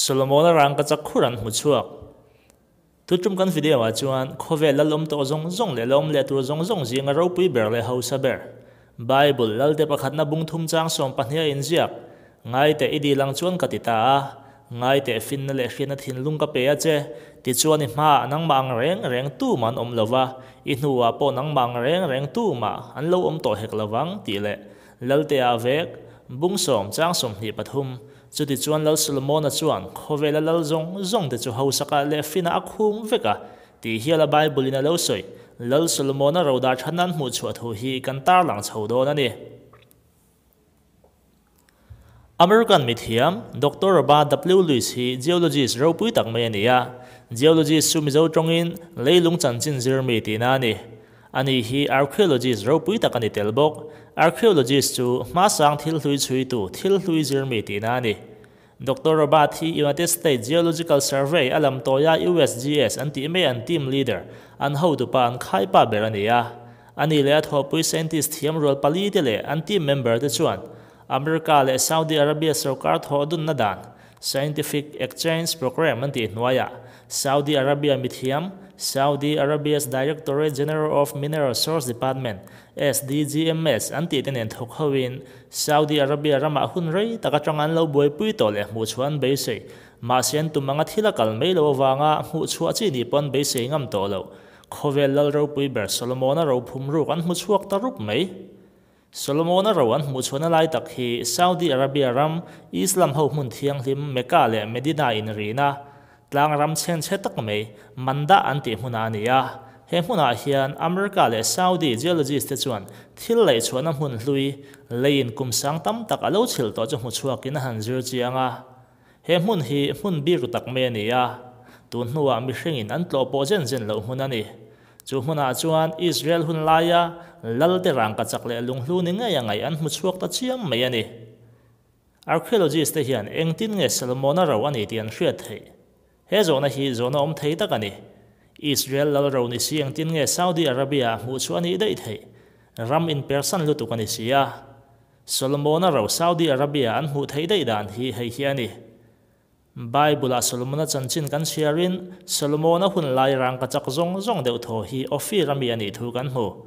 Solomona rangkachak khur an hmu chhuak. Tutum kan video ah chuan khawvel lal awm tawh zawng zawng leh la awm leh tur zawng zawng zinga ropui ber leh hausa ber, Bible lalte pakhatna bung thum chang 12 a inziak, Ngaiteh i dil ang chuan ka ti ta a, ngaiteh finna leh hriatna thinlung ka pe a che, tichuan i hmaah nangmah ang reng reng tumah an awm lo va, i hnuah pawh nangmah ang reng reng tumah an lo awm tawh hek lo vang, tih leh Laltea vek, bung 10 chang 23, Chutichuan Lal Solomona chuan khawvela lal zawng zawng te chu hausakah leh finah a khum vek a, tih hiala Bible-in a lo sawi. Lal Solomona ro dah that nan hmuh chhuah thu hi kan tarlang chho dawn a ni. American mithiam Doctor Robert W. Lewis hi geologist ropui tak mai a ni a. Geologist chu Mizo tawngin leilung chanchin zir mi tihna a ni. Ani hi archaeologist ropui tak a ni tel bawk. Archaeologist chu hmasang thil hlui chhuitu, thil hlui zir mi tihna a ni. Doctor Robert hi United States Geological Survey a lam tawia USGS an tih mai an team leader, an hotupa an khaipa ber a ni a. Ani leh a thawhpui scientist thiam rual pali te leh an team member te chuan America leh Saudi Arabia sorkar thawh dunna dan, Scientific Exchange Programme an tih hnuaiah Saudi Arabia mithiam, Saudi Arabia's Directorate General of Mineral Source Department, SDGMS, an tih te nen thawk hoin Saudi Arabia ramah hun rei tak atanga an lo buaipui tawh leh hmuhchhuah an beisei. Mahse an tum anga thil a kal mai lo avanga hmuhchhuah chi nih pawh an beisei ngam tawh lo. Khawvel lal ropui ber Solomona rophum ruk an hmu chhuak ta rup mai. Solomona ro an hmuh chhuahna lai tak hi Saudi Arabia ram Islam ho hmun thianghlim Mecca leh Medina inrina, tlang ram chhengchhe tak mai, Manda an tih hmunah a ni a. He hmunah hian America leh Saudi geologist te chuan thil laih chhuahna hmun hlui, leiin kum sang tam tak a lo chhilh tawh chu hmu chhuakin a han zir chiang a. He hmun hi hmun biru tak mai a ni a, tun hnuah mihringin an tlawh pawh zen zen loh hmun a ni. Chu hmunah chuan Israel hun laia Lalte rangkachak leh lunghlu ni ngei a ngaih an hmu chhuak ta chiam mai a ni. Archaeologist te hian engtin nge Solomona ro a ni tih an hriat theih? He zawhna hi zawhna awm thei tak a ni. Israel lal ro ni si engtin nge Saudi Arabia ah hmuh chhuah a nih daih theih? Ram inpersan lutuk a ni si a. Solomona ro Saudi Arabia an hmuh theih daih dan hi hei hi a ni. Bible-ah Solomona chanchin kan chhiarin, Solomona hun lai rangkachak zawng zawng deuh thaw hi Ophir-a mi a nih thu kan hmu.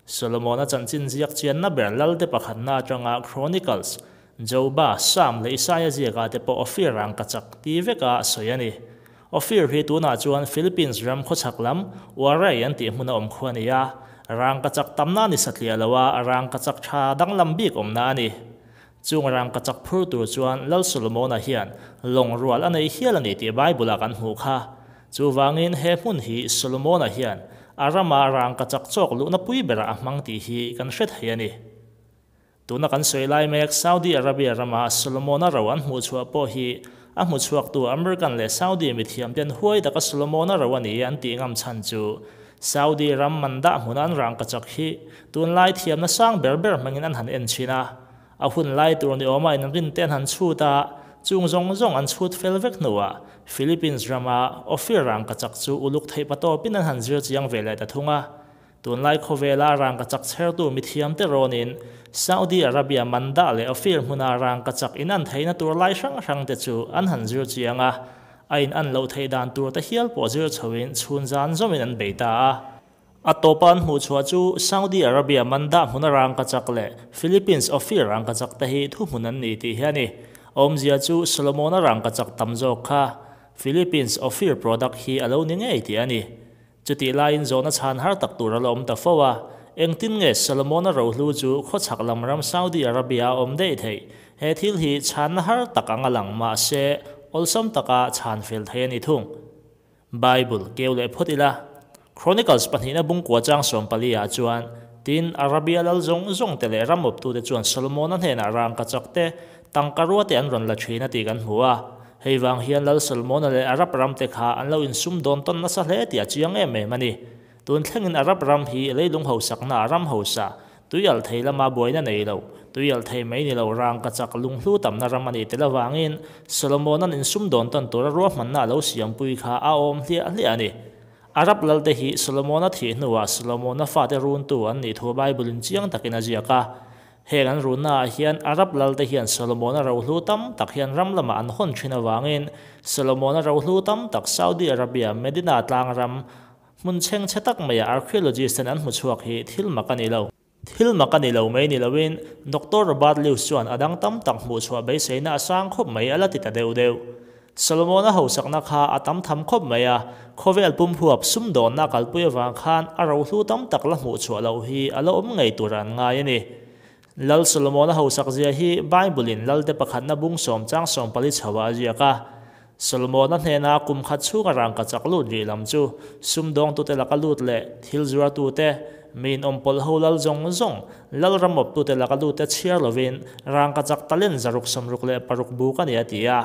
Solomona chanchin ziak chianna ber Lalte pakhatna atanga Chronicles, Joba, Psalm leh Isaia ziakah te pawh Ophir rangkachak ti veka sawi a ni. Ophir hi tunah chuan Philippines ram khawchhak lam Waray an tih hmuna awm khu a ni a, rangkachak tamna a ni satliah lo a, rangkachak tha danglam bik awmna a ni. Chung rangkachak phur tur chuan Lal Solomona hian lawng rual a nei hial a ni tih Bible-ah kan hmuh kha. Chuvangin he hmun hi Solomona hian a rama rangkachak chawk luhna pui berah a hmang tih hi kan hre thei a ni. Tuna kan sawi lai mek Saudi Arabia rama Solomona ro an hmuh chhuah pawh hi a hmu chhuaktu American leh Saudi mithiamten huai taka Solomona ro a ni an tih ngam chhan chu Saudi ram man dah hmuna an rangkachak hi tunlai thiamna sang ber ber hmangin an han en thin a. A hun lai tur ni awma inrin te an han chhut a, chung zawng zawng an chhut fel vek hnuah Philippines rama Ophir rangkachak chu uluk theih patawpin an han zir chiang ve leh ta thung a. Tunlai khawvela rangkachak chhertu mithiamte rawnin Saudi Arabia man dah leh Ophir hmuna rangkachak in an theihna tur lai hrang hrang te chu an han zir chiang a, a in an loh theih dan tur te hial pawh zir chhoin chhun zan zawmin an bei ta a. A tawpa an hmuh chhuah chu Saudi Arabia man dah hmuna rangkachak leh Philippines Ophir rangkachak te hi thuhmun an ni tih hi a ni. Awmzia chu Solomona rangkachak tam zawk kha Philippines Ophir product hi a lo ni ngei tih a ni. Chutih laiin zawhna chhan har tak tur a la awm ta fo a, engtin nge Solomona rohlu chu khawchhak lam ram Saudi Arabia a awm daih theih? He thil hi chhanna har tak ang a lang mahse awlsam taka chhan fel thei a ni thung. Bible keu leh phawt ila. Chronicles pahnihna bungkua chang 14 ah chuan, Tin, Arabia lal zawng zawng te leh ram awptute chuan Solomona hnenah rangkachak te, tangka rua te an rawn la thin a tih kan hmu a. Hei vang hian Lal Solomona leh Arab ram te kha an lo insum dawn tawn nasa hle tih a chiang em em a ni. Tun thlengin Arab ram hi leilung hausakna a ram hausa, Tuialh thei lama buaina nei lo, tuialh thei mai ni lo rangkachak lunghlu tamna ram a nih tel avangin Solomona'n insum dawn tawn tura ruahmanna a lo siampui kha a awm hliah hliah a ni. Arab lalte hi Solomona thih hnuah Solomona fate runtu an nih thu Bible-in chiang takin a ziak a. Heng an runnaah hian Arab lalte hian Solomona rohlu tam tak hi an ram lamah an hawn thin avangin Solomona rohlu tam tak Saudi Arabia Medina tlang ram hmun chhengchhe tak maiah archaeologist ten an hmu chhuak hi thil mak a ni lo. Thil mak a ni lo mai ni loin Doctor Robert Lewis chuan a dang tam tak hmuh chhuah beiseina a sang khawp mai a la ti ta deuh deuh. Solomona hausakna kha a tam tham khawp mai a, khawvel pum huap sumdawnna a kalpui avang khan a rohlu tam tak la hmuh chhuah loh hi a la awm ngei tur an ngai a ni. Lal Solomona hausak zia hi Bible-in Lalte pakhatna bung sawm chang 14 chhoah a ziak a. Solomona hnena kum khat chhunga rangka chak lut rih lam chu sumdawngtute laka lut leh thil zuartute, mi inawmpawlh ho lal zawng zawng, lal ramawptute laka lutte chhiar lovin rangka chak talent 666 buk a ni a ti a.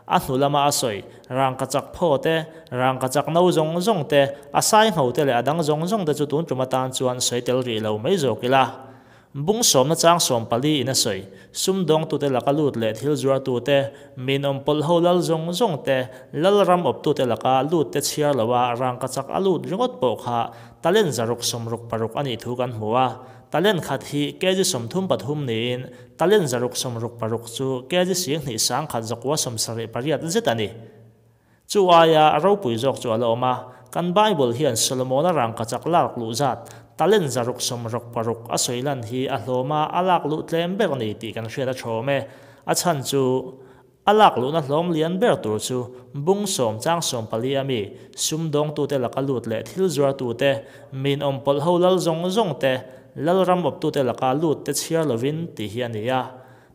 A hnu lama a sawi, rangka chak phaw te, rangka chak no zawng zawng te, a sai ngho te leh a dang zawng zawng te chu tun tum atan chuan sawi tel rih lo mai zawk ila. Bung sawmna chang 14 in a sawi, sumdawngtute laka lut leh thil zuartute, mi inawmpawlh ho lal zawng zawng te, lal ram awptute laka lut te chhiar loa rangka chak a lut ringawt pawh kha talent 666 a nih thu kan hmu a. Talent khat hi kg 33 niin talent 666 chu kg 21,178 zet a ni. Chu aia ropui zawk chu a la awm a, kan Bible hian Solomona rangka chak lak luh zat talent 666 a sawi lan hi a hlawm a, a lak luh tlem ber ni tih kan hriat a thawm e. A chhan chu a lak luhna hlawm lian ber tur chu bung sawm chang 14 a mi sumdawngtute laka lut leh thil zuartute, mi inawmpawlh ho lal zawng zawng te, lal ram awptute laka lut te chhiar lovin tih hi a ni a.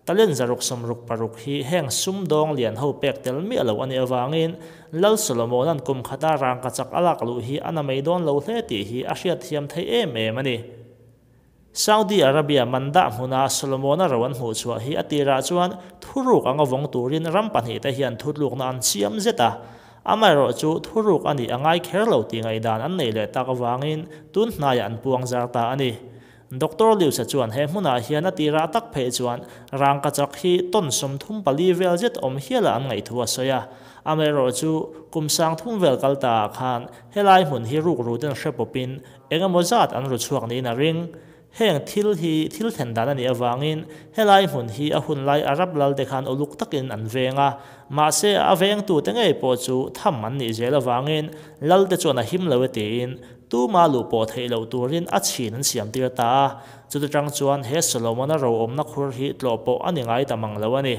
Talent 666 hi heng sumdawng lian ho pek tel miah lo a nih avangin Lal Solomona'n kum khata rangka chak a lak luh hi a na mai dawn lo hle tih hi a hriat thiam theih em em a ni. Saudi Arabia mandah hmuna Solomona ro an hmuh chhuah hi a tirah chuan thuruk anga vawng turin ram pahnihte hian thutlukna an siam zet a. Amaherawh chu thuruk a nih a ngai kher lo tih ngaihdan an nei leh tak avangin tun hnaiah an puang zar ta a ni. Doctor Lewis-a chuan he hmunah hian a tirah tak phei chuan rangka chak hi ton 34 vel zet awm hiala an ngaih thu a sawi a. Amaherawh chu kum 30 vel kal ta ah khan helai hmun hi ruk ru ten hre pawpin eng emaw zat an ru chhuak niin a ring. Heng thil hi thil thlen dan a nih avangin helai hmun hi a hun lai Arab lal te khan uluk takin an veng a. Mahse a vengtute ngei pawh chu tham an nih zel avangin lal te chuan a him lo e tiin tuma luh pawh theih loh turin a chhin an siam tir ta a. Chuti tang chuan he Solomona ro awmna khur hi tlawh pawh a ni ngai ta mang lo a ni.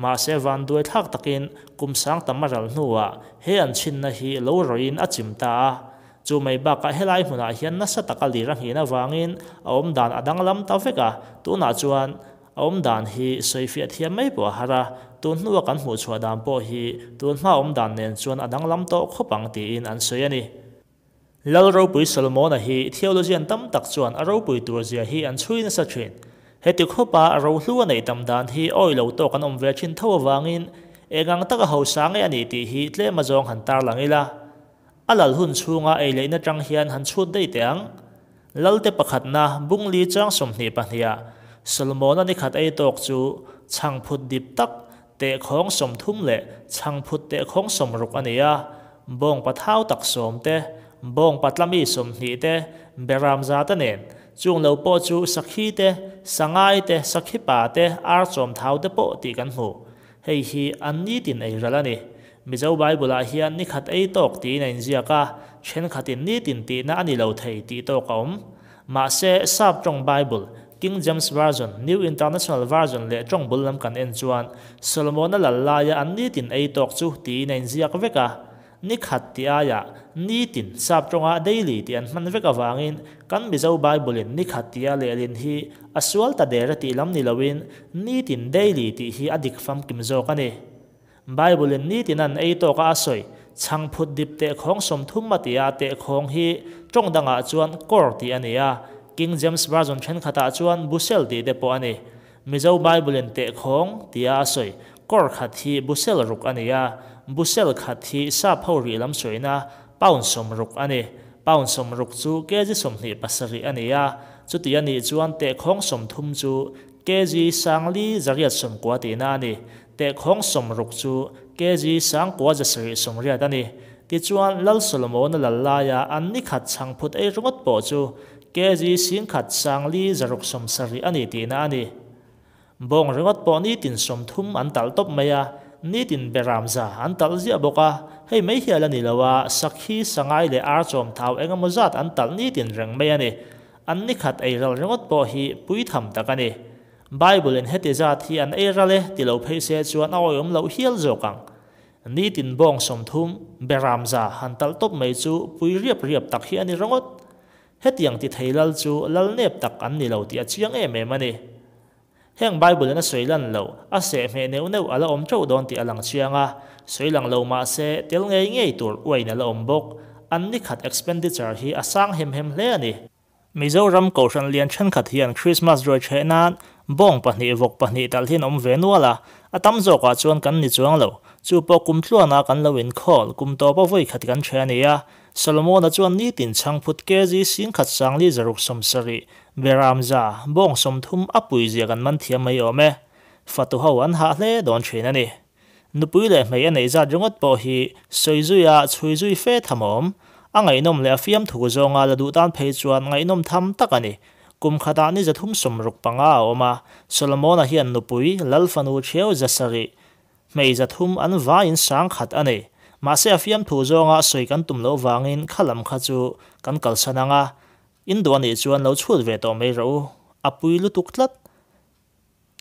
Mahse van duai thlak takin kum sang tam a ral hnuah he an chhinna hi lo rawin a chim ta a. Chu mai bakah helai hmunah hian nasa taka lir a nghin avangin a awm dan a danglam ta vek a. Tunah chuan a awm dan hi sawifiah thiam mai pawh a har a, tun hnua kan hmuh chhuah dan pawh hi tun hma awm dan nen chuan a danglam tawh khawp ang tiin an sawi a ni. Lal ropui Solomona hi theologian tam tak chuan a ropui tur zia hi an chhui nasa thin. Heti khawpa a rohlu a neih tam dan hi awi lo tawk an awm ve thin tho avangin engang taka hausa nge a nih tih hi tlem a zawng han tarlang ila. A lal hun chhunga ei leihna tang hian han chhut daih teh ang. Lalte pakhatna bung li chang 22ah Solomona ni khat ei tawk chu chhangphut dip tak tehkhawng 30 leh chhangphut tehkhawng 60 a ni a. Bawng pathau tak 10 te, bawng patlami 20 te, beram za te nen chung lo pawh chu sakhi te, sangai te, sakhi pa te, ar chawm thau te pawh tih kan hmu. Hei hi an ni tin ei ral a ni. Mizo Bible-ah hian ni khat ei tawk tiin a inziak a, thenkhatin ni tin tihna a ni lo thei tih tawk a awm. Mahse Sap tawng Bible, King James Version, New International Version leh tawng bul lam kan en chuan Solomona lal laia an ni tin ei tawk chu tiin a inziak vek a. Ni khat ti aia ni tin Sap tawnga daily tih an hman vek awangin kan Mizo Bible-in ni khat tia lehlin hi a sual ta der a tih lam ni loin ni tin daily tih hi a dik famkim zawk a ni. Bible-in ni tin an ei tawk a a sawi chhangphut dip tehkhawng 30 a ti a tehkhawng hi tawng dangah chuan kawr tih a ni a. King James Version thenkhatah chuan bushel tih te pawh a ni. Mizo Bible-in tehkhawng tia a sawi kawr khat hi bushel ruk a ni a. Bushel khat hi sap ho rih lam sawina pound 60 a ni. Pound 60 chu kg 27 a ni a. Chuti a nih chuan tehkhawng 30 chu kg 5190 tihna a ni. Tehkhawng 60 chu kg 9780 a ni. Tichuan Lal Solomona lal laia an ni khat chhangphut ei ringawt pawh chu kg 1,570 a ni tihna a ni. Bawng ringawt pawh nitin 30 an talh tawp mai a, nitin beram 100 an talh ziah bawk a, hei mai hial a ni lo a, sakhi, sangai leh ar chawm thau eng emaw zat an talh nitin reng mai a ni. An nikhat ei ral ringawt pawh hi pui tham tak a ni. Bible in heti zat hi an ei ral e ti lo phei se chuan a awihawm loh hial zawk ang. Nitin bawng 30, beram 100 han talh tawp mai chu pui riap riap tak hi a ni ringawt. Hetiang ti thei lal chu lal nep tak an ni lo tih a chiang em em a ni. Heng Bible in a sawi lan lo, a seh hmeh neuh neuh a la awm teuh dawn tih a lang chiang a, sawi lang lo mah se tel ngei ngei tur uain a la awm bawk. An nikhat expenditure hi a sang hem hem hle a ni. Mizoram Kohhran lian thenkhat hian Christmas ruai ṭheh nan bawng pahnih vawk pahnih talh hian awm ve nual a, a tam zawkah chuan kan ni chuang lo. Chu pawh kum tluana kan lo inkhawl, kum tawpa vawi khat kan ṭheh a ni a. Solomona chuan nitin chhangphut kg 10,000 470, beram 100, bawng 30 a pui zia kan man thiam mai awm e. Fatu ho an hah hle dawn thin a ni. Nupui leh hmei a neih zat ringawt pawh hi sawi zuia chhui zui fe tham a awm. A ngaihnawm leh a fiam thu zawnga la duh tan phei chuan ngaihnawm tham tak a ni. Kum khatah ni 365 a awm a, Solomona hian nupui Lalfanu thiau 700, hmei 300 an vaiin 10,000 a nei. Mahse a fiam thu zawnga sawi kan tum loh vangin khalam kha chu kan kalsan anga, in duh anih chuan lo chhut ve tawh mai rawh u. A pui lutuk tlat.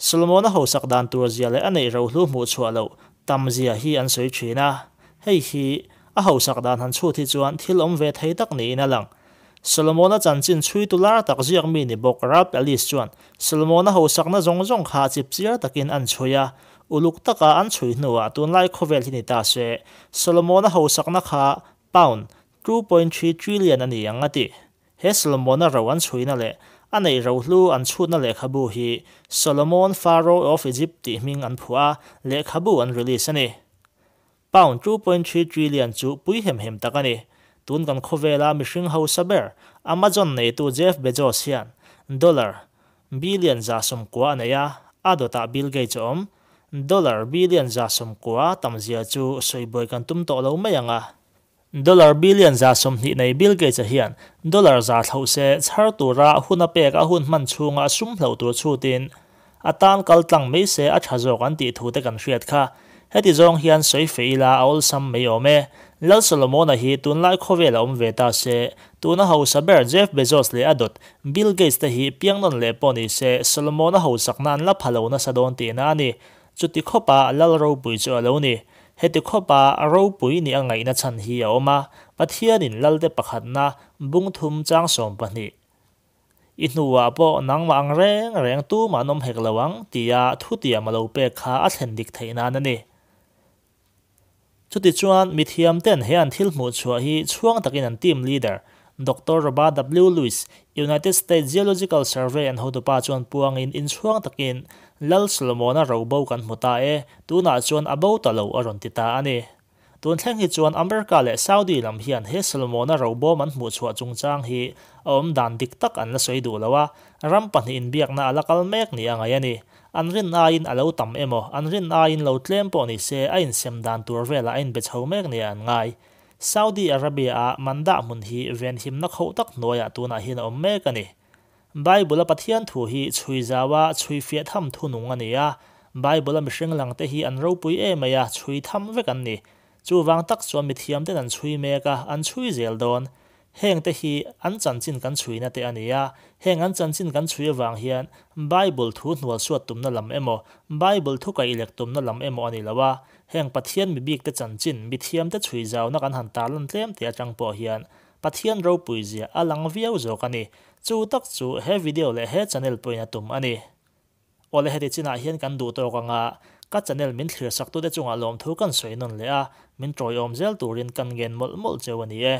Solomona hausak dan tur zia leh a neih rohlu hmuh chhuah loh tam zia hi an sawi thin a. Hei hi a hausak dan han chhut hi chuan thil awm ve thei tak niin a lang. Solomona chanchin chhui tu lar tak ziak mi ni bawk Ralph Ellis chuan Solomona hausakna zawng zawng kha chip chiar takin an chhui a, uluk taka an chhui hnuah tunlai khawvel hi ni ta se Solomona hausakna kha pound 2.3 trillion a ni ang a ti. He Solomona ro an chhuina leh a neih rohlu an chhutna lehkhabu hi Solomon Pharaoh of Egypt tih hming an phua lehkhabu an release a ni. Pound 2.3 trillion chu pui hem hem tak a ni. Tun kan khawvela mihring hausa ber Amazon neitu Jeff Bezos hian dollar billion 190 a nei a, a dawtah Bill Gates a awm. Dollar billion 190 tamzia chu sawibuai kan tum tawh lo mai anga. Dollar billion 120 nei Bill Gates a hian dollar 100 thlo se chhar tura hun a pek a hun hman chhunga sum hlo tur chutin atan kal tlang mai se a tha zawk an tih thu te kan hriat kha. Heti zawng hian sawi feila a awlsam mai awm e. Lal Solomona hi tunlai khawvel a awm ve ta se tuna hausa ber Jeff Bezos leh a dawt Bill Gates te hi piangnawn leh pawh ni se Solomona hausakna an la phalo nasa dawn tihna a ni. Chuti khawpa lal ropui chu a lo ni. Heti khawpa ropui ni a ngaihna chan hi a awm a, Pathianin lalte pakhatna bung thum chang 12. I hnuah pawh nangmah ang reng reng tu mah an awm hek lo ang tia thu tiam a lo pek kha a thlen dik theih nan a ni. Chuti chuan mithiam ten he an thil hmuh chhuah hi chhuang takin an team leader Dr. Robert W. Lewis, United States Geological Survey an hotupa chuan puangin in chhuang takin Lal Solomona robo kan hmu ta e, tunah chuan a bo ta lo a rawn ti ta a ni. Tun thleng hi chuan America leh Saudi lam hian he Solomona robo man hmuh chhuah chungchang hi a awm dan dik tak an la sawi duh lo a, ram pahnih inbiakna a la kal mek ni a ngai a ni. An rin aiin a lo tam emaw, an rin aiin lo tlem pawh ni se a insem dan tur velah a inbe chho mek ni an ngai. Saudi Arabia a mandah hmun hi venhimna khauh tak hnuaiah tunah hian a awm mek a ni. Bible a Pathian thu hi chhui zawa chhui fiah tham thu nung a ni a, Bible a mihring lang te hi an ropui em mai a, chhui tham vek an ni. Chu wang tak chuan mithiam ten an chhui mek a, an chhui zel dawn. Heng te hi an chanchin kan chhuina te a ni a, heng an chanchin kan chhui awang hian Bible thu hnual suat tumna lam emaw, Bible thu kaih lek tumna lam emaw a ni lo a, heng Pathian mi bik te chanchin mithiam te chhui zauna kan han tarlan tlem te atang pawh hian Pathian ropui zia a lang viau zawk a ni. Chu tak chu he video leh he channel pawhin a tum a ni. Awle heti chinah hian kan duh tawk anga ka channel min thlir sak tu te chungah lawm thu kan sawi nawn leh a, min tawiawm zel turin kan ngen mawlh mawlh cheu a ni e.